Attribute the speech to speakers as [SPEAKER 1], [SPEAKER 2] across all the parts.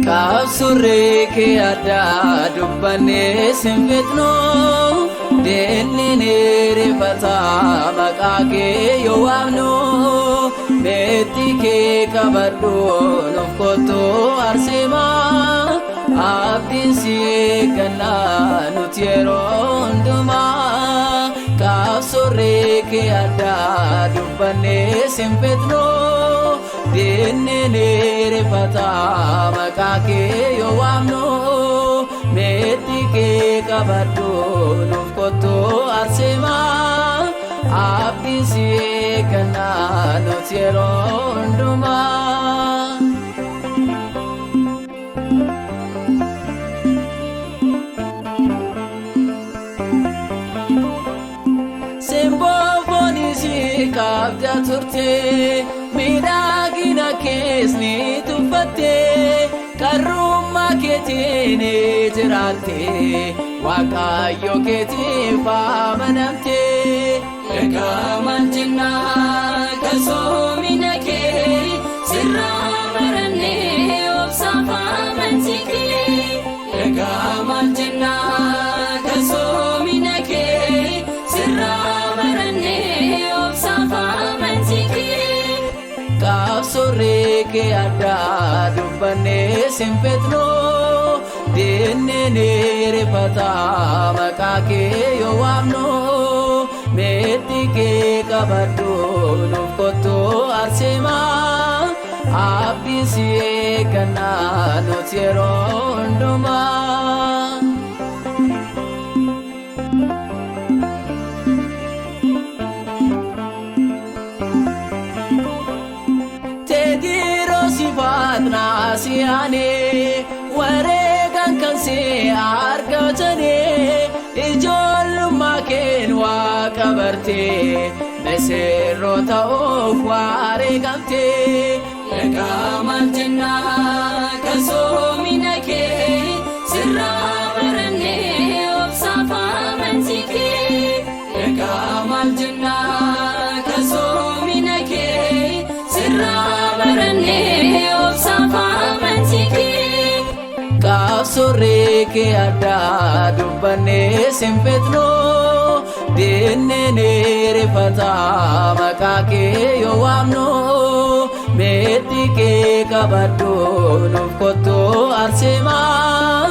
[SPEAKER 1] Qabsurree kee addaa dubbannee sin fixnu, diinni ni rifata maqaa kee yoo waamnu. Meexxii kee qabadhu nuuf kottu Arseemaa, abdiin si eeggannaa nuti yeroo hundumaa. Qabsurree kee addaa dubbannee sin fixnu, diinni ni rifata maqaa kee yoo waamnu. Meexxii kee qabadhu nuuf kottu Arseemaa, abdiin si eeggannaa nuti yeroo hundumaa. Simboo foonii si qabda turte, miidhagina kees ni tuffatte, qarrummaa keetiin jiraatte, Waaqayyo keetiif amanamte.
[SPEAKER 2] Egaa maal jennaa kasoomina kee sirraa barannee obsaaf amantii kee. Egaa maal jennaa kasoomina kee sirraa barannee obsaaf amantii kee.
[SPEAKER 1] Qabsurree kee addaa dubbannee sin fixnu, diinni ni rifata maqaa kee yoo waamnu. Meexxii kee qabadhu nuuf kottu Arseemaa, abdiin si eeggannaa nuti yeroo hundumaa. Teediroos Faatnaasiyaanii wareegan kan si argatanii, ijoollummaa keen waaqa bartee misirroo ta'uuf wareegamtee.
[SPEAKER 2] Egaa maal jennaa kasoomina kee sirraa barannee obsaaf amantii kee. Egaa maal jennaa kasoomina kee sirraa barannee obsaaf amantii kee.
[SPEAKER 1] Qabsurree kee addaa dubbannee sin fixnu, diinni ni rifata maqaa kee yoo waamnu. Meexxii kee qabadhu nuuf kottu Arseemaa,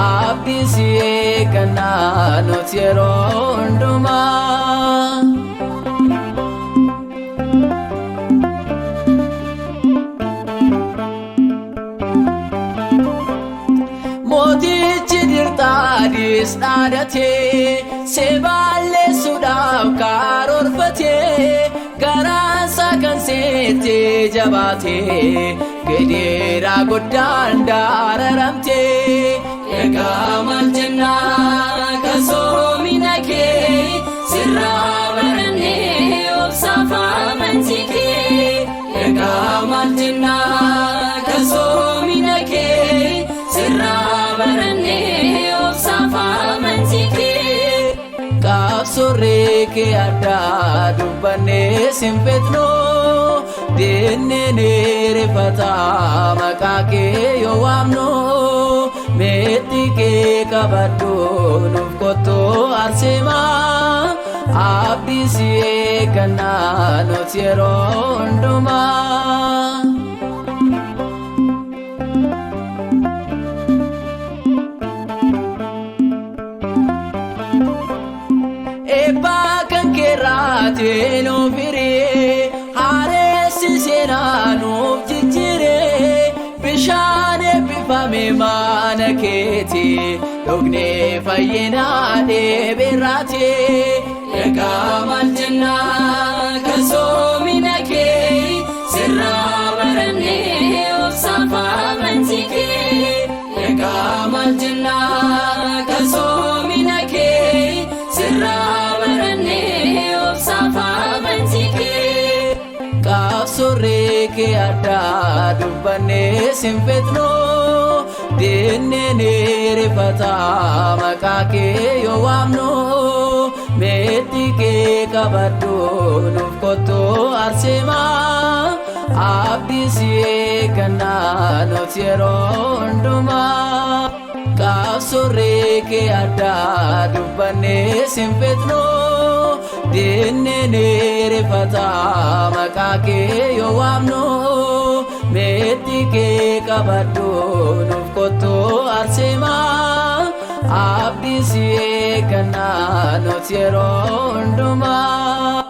[SPEAKER 1] abdiin si eeggannaa nuti yeroo hundumaa. Mootichi Dirxaadis dhaadhatee si balleessuudhaaf karoorfatee, garaansaa kan sitti jabaatee gidiraa guddaan dararamtee.
[SPEAKER 2] Egaa maal jennaa kasoomina kee sirraa barannee obsaaf amantii kee. Egaa maal jennaa kasoomina kee sirraa barannee obsaaf amantii kee.
[SPEAKER 1] Qabsurree kee addaa dubbannee sin fixnu, diinni ni rifata maqaa kee yoo waamnu. Meexxii kee qabadhu nuuf kottu Arseemaa, abdiin si eeggannaa nuti yeroo hundumaa. Eebbaa kan keerraatiin nuuf hiree, haaressi seenaa nuuf jijjiiree, bishaan eebbifame mana keeti dhugnee fayyinaa dheebeerraati.
[SPEAKER 2] Egaa maal jennaa kasoomina kee sirraa barannee obsaaf amantii kee. Egaa maal jennaa kasoomina kee sirraa barannee obsaaf amantii kee.
[SPEAKER 1] Qabsurree kee addaa dubbannee sin fixnu, diinni ni rifata maqaa kee yoo waamnu. Meetti kee qabadhu nuuf kottu Arseemaa, abdii si eeggannaa nuti yeroo hundumaa. Qaabsurree kee addaa dubbannee sin fixnu, diinni ni rifata maqaa kee yoo waamnu. Meetti kee qabadhu nuuf kottu Arseemaa, abdii si eeggannaa nuti yeroo hundumaa.